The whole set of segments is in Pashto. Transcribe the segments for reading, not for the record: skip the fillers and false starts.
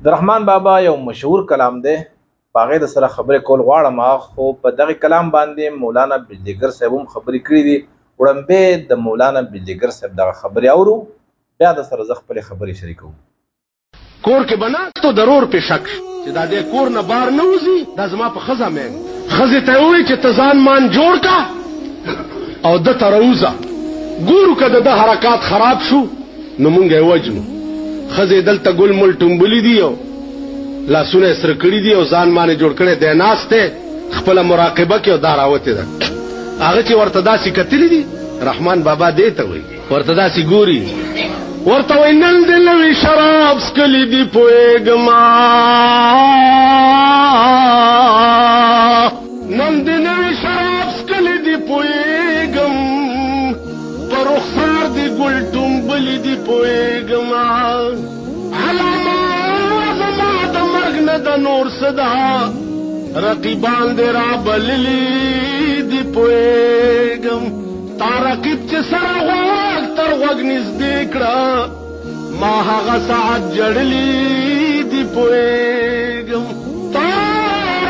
د رحمان بابا یو مشهور کلام دی، په هغې د سره خبرې کول غواړم، خو په دغه کلام باندې مولانا بجلیګر صاحب هم خبرې کړې دي. وړاندې د مولانا بجلیګر صاحب دغه خبرې اورو، بیا د سره زه خپلې خبرې شریکوم. کور کې به ناست و، د رور پې شک شو چې دا دی کور نه بار نه وځي، دا زما په ښځه مین. ښځې ته یې وویل چې ته ځان مان جوړ کا او ده ته راوځه، ګورو که د ده حرکات خراب شو نو مونږ یې وژنو. ښځې دلته ګل مل ټومبلي دي او لاسونه یې سره کړي دي او ځان مان یې جوړ کړی دی، ناست دی خپله مراقبه کې او دا راوتې ده. هغه چې ورته داسې کتلي دي، رحمان بابا دې ته وایي، ورته داسې ګوري، ورته وایي نن دې نوي شراب څکلي دي پوهېږم، نن دې نوي شراب څکلي دي پوهېږم، په رخسار دې ګل ټومبلي دي پوهېږم، علامه زما د مرګ نه د نور څه ده، رقیبان دې رابللي دي پوهېږم، تا رقیب چې سره غوږ تر غوږ نږدې کړه، ما هغه ساعت جړلي دي پوهېږم، تا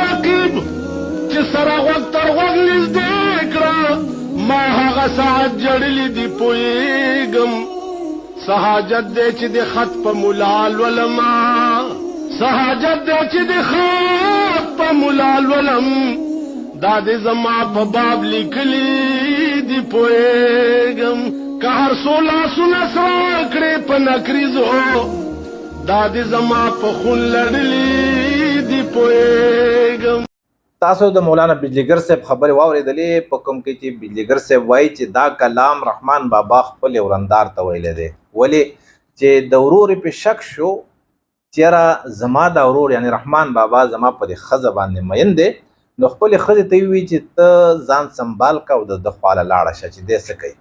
رقیب چې سره غوږ تر غوږ نږدې کړه، ما هغه ساعت جړلي دي پوهېږم، څه حاجت دی چې د خط په ملا لولم، څه حاجت دی چې د خط په ملا لولم، دا دې زما په باب لیکلي دي پوهېږم، که هر څو لاسونه سره کړې په نکریزو، دا دې زما په خون لړلي دي پوهېږم. تاسو د مولانا بجلیګر صاحب خبرې واورېدلې، په کوم کې چې بجلیګر صاحب وایي چې دا کلام رحمان بابا خپل ورندار ته ویلی دی، ولې چې د ورور په شک شو چیرې زما دا ورور یعنی رحمان بابا زما په دې ښځه باندې مین دی، نو خپلې ښځې ته یې وویل چې ته ځان سنبال که او د ده خواله لاړه شه چې دی څه کوي.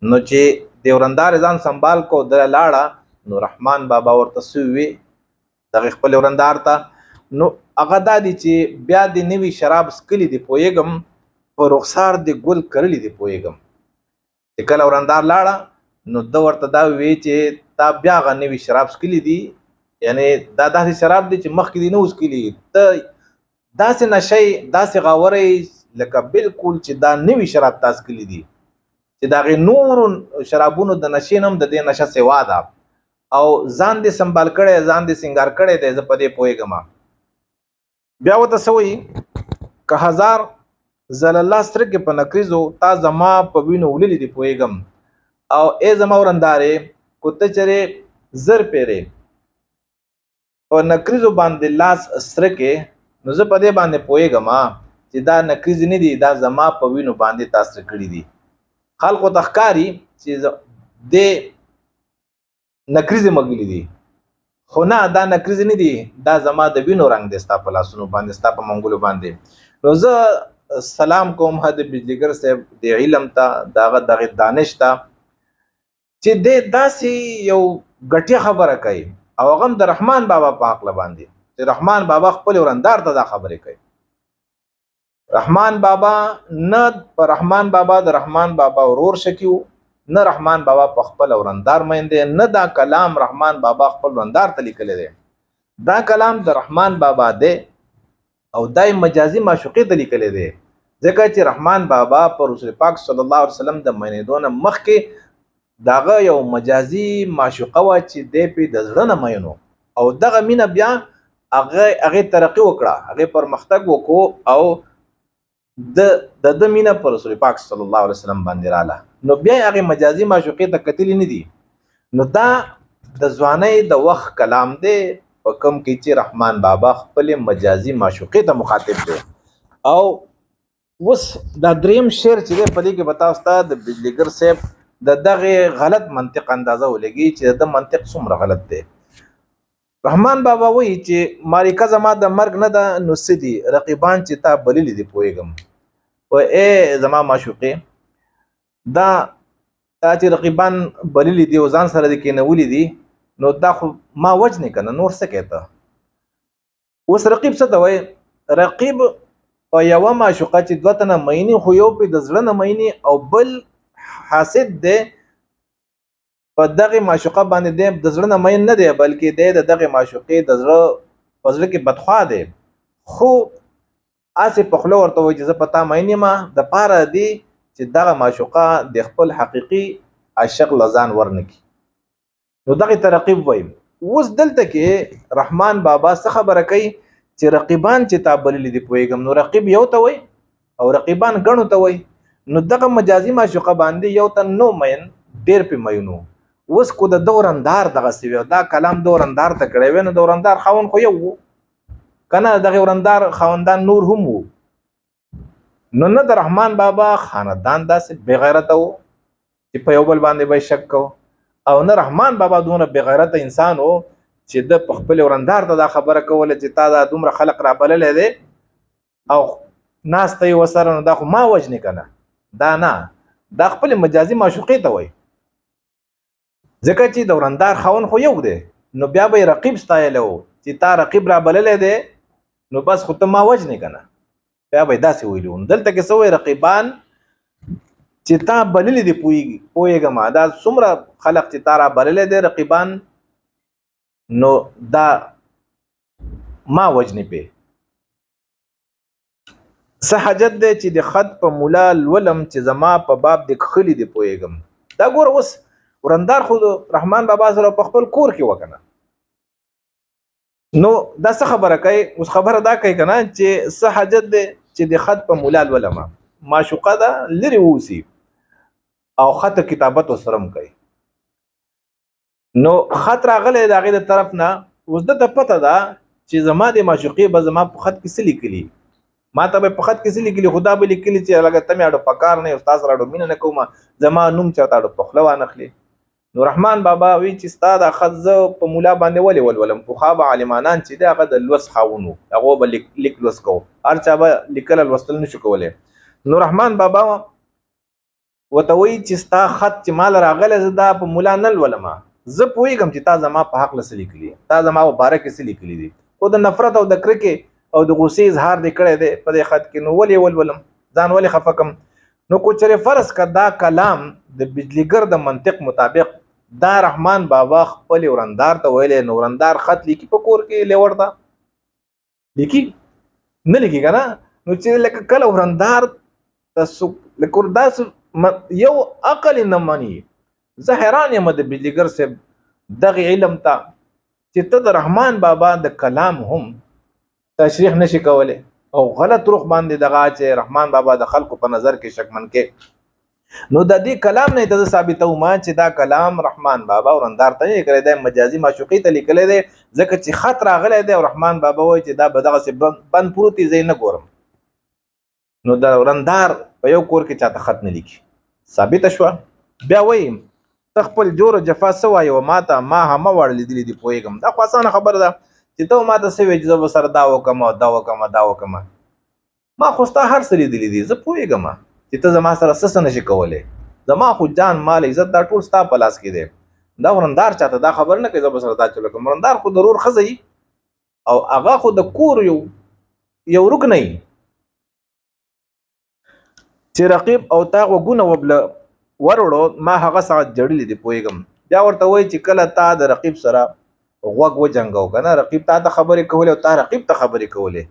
نو چې د ورندار ځان سنبال که او ده لاړه، نو رحمان بابا ورته څه وویل دغه خپل ورندار ته؟ نو هغه دا دی چې بیا دې نوي شراب څکلي دي پوهېږم، په رخسار دې ګل کرلي دي پوهېږم. چې کله ورندار لاړه نو ده ورته دا وویل چې تا بیا هغه نوي شراب څکلي دي، یعنی دا داسې شراب دي چې مخکې دې نه وو څکلي، ته داسې نشه یې داسې غاوره یې لکه بالکل چې دا نوي شراب تا څکلي دي، چې د هغې نورو شرابونو د نشې نه هم د دې نشه سوا ده، او ځان دې سنبال کړی، ځان دې سنګار کړی دی، زه په دې پوهېږم. بیا ورته څه وایي؟ که هزار ځله لاس سترګې په نکریزو تا زما په وینو وللي دي پوهېږم، او ای زما ورندارې کو ته چېرې زر پیرې په نکریزو باندې لاس سرکې، نو زه په دې باندې پوهېږم چې دا نکریزې نه دي، دا زما په وینو باندې تا سره کړي دي. خلکو ته ښکاري چې دې نکریزې مګلي دي، خو نه، دا نکریزې نه دي، دا زما د وینو رنګ دی ستا په لاسونو باندې، ستا په منګولو باندې. نو زه سلام کوم د بجلیګر صاحب د علم ته، دغه دغه دانش ته، چې دی داسې یو ګټیه خبره کوي، او هغه هم د رحمان بابا په هکله باندې، چې رحمان بابا خپل ورندار ته دا خبرې کوي. رحمان بابا نه په رحمان بابا د رحمان بابا ورور شکیو، نه رحمان بابا په خپل ورندار مین دی، نه دا کلام رحمان بابا خپل ورندار ته لیکلی دی. دا کلام د رحمان بابا دی او دا یې مجازي معشوقې ته لیکلی دی، ځکه چې رحمان بابا پر رسول پاک صلی الله علیه وسلم د مینېدو نه مخکې دغه یو مجازي معشوقه وه چې دی پې د زړه نه مین و، او دغه مینه بیا هغې ترقي وکړه، هغې پرمختګ وکړو، او د ده مینه پر رسول پاک صلی الله علیه وسلم باندې راله. نو بیا یې هغې مجازي معشوقې ته کتلي نه دي. نو دا د ځوانۍ د وخت کلام دی په کوم کې چې رحمان بابا خپلې مجازي معشوقې ته مخاطب دی. او اوس دا دریم شعر چې دی په دې کې به تاسو ته د بجلیګر صاحب د دغې غلط منطق اندازه ولګي چې د ده منطق څومره غلط دی. رحمان بابا وایي چې ماریکه زما د مرګ نه ده نو څه دي، رقیبان چې تا بللي دي پوهېږم. و ای زما معشوقې، دا تا چې رقیبان بللي دي او ځان سره دې کېنولي دي، نو دا خو ما وژنې که نه، نور څه کوې ته؟ اوس رقیب څه ته وایي؟ رقیب په یوه معشوقه چې دوه تنه مینې، خو یو پې د زړه نه مینې او بل حاسد دی. په دغه معشوقه باندې دی د زړه نه مین نه دی، بلکې دی د دغه معشوقې د زړه په زړه کې بدخوا دی، خو هسې په خوله ورته وایي چې زه په تا مین یم، د پاره دی چې دغه معشوقه د خپل حقیقي عاشق له ځان ورنکړي. نو دغه ته رقیب وایي. اوس دلته کې رحمان بابا څه خبره کوي چې رقیبان چې تا بللي دي پوهېږم، نو رقیب یو ته وایي او رقیبان ګڼو ته وایي. نو دغه مجازي معشوقه باندې یو ته نو مین، ډېر پې مین و. اوس کو د دورندار دغسې وي، دا کلام دورندار ته کړی وی، نو دورندار خاوند خو یو و که نه، دغه ورندار خاوندان نور هم وو. نو نه د رحمان بابا خاندان داسې بېغیرته و چې په یو بل باندې به یې شک کو، او نه رحمان بابا دومره بېغیرته انسان و چې ده په خپل ورندار ته دا خبره کوله چې تا دا دومره خلق رابللی دی او ناسته یې ورسره، نو دا خو ما وژنې که نه. دا نه، دا خپلې مجازي معشوقې ته وایي، ځکه چې د ورندار خاوند خو یو دی، نو بیا به یې رقیب ستایلی و چې تا رقیب رابللی دی، نو بس خو ته ما وژنې که نه، بیا به یې داسې ویلي وو. دلته کې څه وایي؟ رقیبان چې تا بللي دي پوهېږم، دا څومره خلق چې تا را بللی دی رقیبان، نو دا ما وژنې پې. څه حاجت دی چې د خط په مولا لولم چې زما په باب د کښلي دي پوهېږم. دا ګوره اوس ورندار خو رحمان بابا سره په خپل کور کې وکنه، نو دا څه خبره کوي؟ اوس خبره دا کوي که نه چې څه حاجت دی چې د خط په مولا لولم، معشوقه ده لرې اوسي او خط کتابت ورسره هم کوي. نو خط راغلی د هغې د طرف نه، اوس ده ته پته ده چې زما د معشوقې به زما په خط کې څه لیکلي، ما ته به په خط کې څه لیکلي، خو دا به لیکلي چې لکه ته مې اډو پکار نه یې، ستا سره اډو مینه نه کوم، زما نوم چېرته اډو په خوله وانخلې. نو رحمان بابا وی چې ستا دا خط زه په مولا باندې ولې ولولم؟ پخوا به عالمانان چې دی هغه د لوست خاوند وو، هغو به لیک لوست کوو، هر چا به لیکل لوستل نشو کولی. نو رحمان بابا ورته وایي چې ستا خط چې ماله راغلی زه دا په مولا نه لولم، زه پوهېږم چې تا زما په حق له څه لیکلي، تا زما په باره کې څه لیکلي دي، خو د نفرت او د کرکې او د غوسې اظهار دې کړی دی په دې خط کې، نو ولې ولولم، ځان ولې خفه کم؟ نو کو چېرې فرض که دا کلام د بجلیګر د منطق مطابق دا رحمان بابا خپل ورندار ته ویلی، نو ورندار خط لیکي په کور کې لیور ته لیکي نه لیکي که نه؟ نو چې لکه کله ورندار ته څوک لکه داسې یو عقل نه مني. زه حیران یم د بجلیګر صاحب دغه علم ته چې ته د رحمان بابا د کلام هم تشریح نشي کولی او غلط رخ باندې دغه چې رحمان بابا د خلکو په نظر کې شکمن کې. نو د دې کلام نه ته زه ثابتوم چې دا کلام رحمان بابا ورندار ته نه لیکلی دی، مجازي معشوقې ته لیکلی دی، ځکه چې خط راغلی دی او رحمان بابا وایي چې دا به دغسې بند پروت دی، زه یې نه ګورم. نو د ورندار په یو کور کې چاته خط نه لیکي، ثابته شوه. بیا وایي ته خپل جور او جفا څه وایې و ما ته، ما همه واړه لیدلي دي پوهېږم. دا خو اسانه خبره ده چې ته ما ته څه وایې چې زه به سره دا وکړم او دا وکړم او دا وکړم، ما خو ستا هر څه لیدلي دي، زه پوهېږم چې ته زما سره څه څه نشې کولی، زما خو جان مال عزت دا ټول ستا په لاس کې دی. دا ورندار چاته دا خبره نه کوي زه به سره دا چل وکړم. ورندار خو د ورور ښځه وي او هغه خو د کور یو رکن وي چې رقیب او تا غوږونه وبله وروړو، ما هغه ساعت جړلي دي پوهېږم. بیا ورته وایي چې کله تا د رقیب سره غوږ وجنګو که نه، رقیب تا ته خبرې کولې او تا رقیب ته خبرې کولې،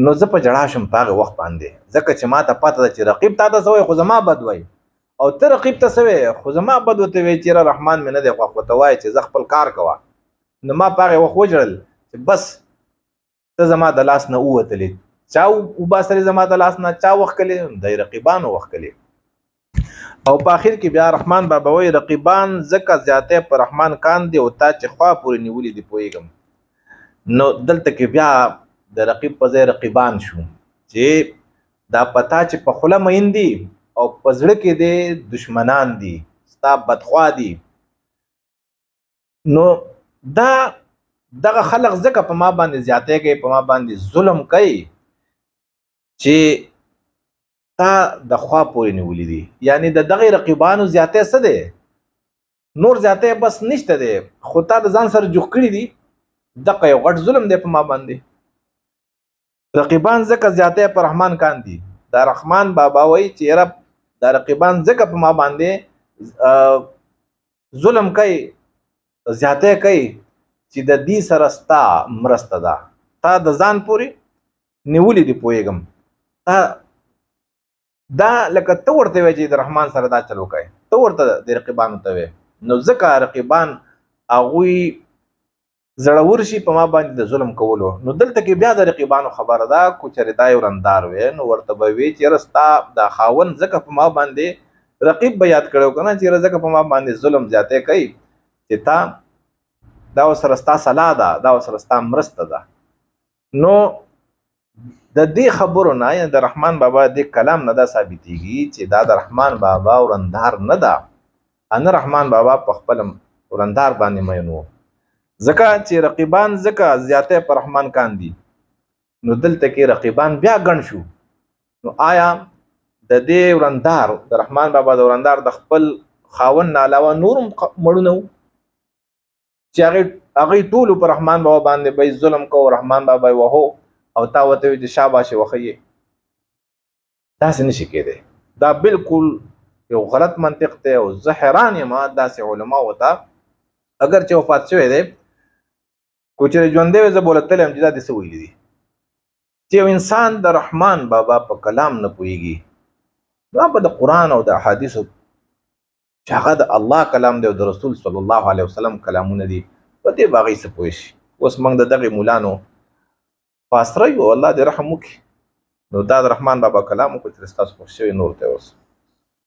نو زه په ژړا شوم په هغه وخت باندې، ځکه چې ما ته پته ده چې رقیب تا ته څه وایي خو زما بد وایي، او ته رقیب ته څه وایې خو زما بد ورته وایي چې یاره رحمان مې نه دی خوښ، ورته وایي چې زه خپل کار کوه. نو ما په هغې وخت وژړل چې بس ته زما د لاس نه ووتلې، چا وباسلې زما د لاس نه، چا وښکلې؟ د رقیبانو وښکلې. او په اخر کې بیا رحمان بابا وایي رقیبان ځکه زیاتی په رحمان کاندي او تا چې خوا پورې نیولي دي پوهېږم. نو دلته کې بیا د رقیب په ځای رقیبان شو چې دا پتا چې په خوله مین دي او په زړه کې دې دشمنان دي، ستا بدخوا دي. نو دا دغه خلق ځکه په ما باندې زیاتی کوي، په ما باندې ظلم کوي چې تا د خوا پورې نیولي دي. یعنی د دغه رقیبانو زیاتی څه دی؟ نور زیاتی بس نشته دی، خو تا د ځان سره جوخ کړي دي. دغه یو غټ ظلم دی په ما باندې. رقیبان ځکه زیاتی په رحمان کاندي. دا رحمان بابا وایي چې رب دا رقیبان ځکه په ما باندې ظلم کوي، زیاتی کوي، چې د دې سره ستا مرسته ده، تا د ځان پورې نیولې دي، پوهېږم. تا دا لکه ته ورته وایې چې د رحمان سره دا چل وکړئ، ته ورته د رقیبانو ته وایې، نو ځکه رقیبان هغوی زړور شي په ما باندې د ظلم کولو. نو دلته کې بیا د رقیبانو خبره ده، که چېرې دا یې ورندار وی نو ورته به وي چې یاره ستا دا خاوند ځکه په ما باندې رقیب به یاد کړی که نه، چې یاره ځکه په ما باندې ظلم زیاتی کوي چې تا دا ورسره ستا سلا ده، دا ورسره ستا مرسته ده. نو د دې خبرو نه، یعنې د رحمان بابا دې کلام نه دا ثابتېږي چې دا د رحمان بابا ورندار نه ده، ان رحمان بابا په خپل ورندار باندې مین و، ځکه چې رقیبان ځکه زیاتی پر رحمان کاندي. نو دلته کې رقیبان بیا ګڼ شو. نو آیا د دې ورندار، د رحمان بابا د ورندار د خپل خاوند نه علاوه نور هم مړونه وو چې هغې ټولو پر رحمان بابا باندې به یې ظلم کوو، رحمان بابا یې وهو او تا ورته وایي چې شاباش یې وښیې؟ داسې نشي کېدی. دا بالکل یو غلط منطق دی او زه حیران یم داسې علماو ته، اګر چې وفات شوی دی، که چېرې ژوندی وی زه به ورته تللی یم چې دا دې څه ویلي دي. چې یو انسان د رحمان بابا په کلام نه پوهېږي، دا به د قرآن او د احادیثو چې هغه د الله کلام دی او د رسول صلی الله علیه وسلم کلامونه دي، په دې به هغوی څه پوه شي؟ اوس موږ د دغې مولانو په اسره یو، الله دې رحم وکړي. نو دا د رحمان بابا کلام وکړو چې ستاسو خوښ شوی، نور ته اوس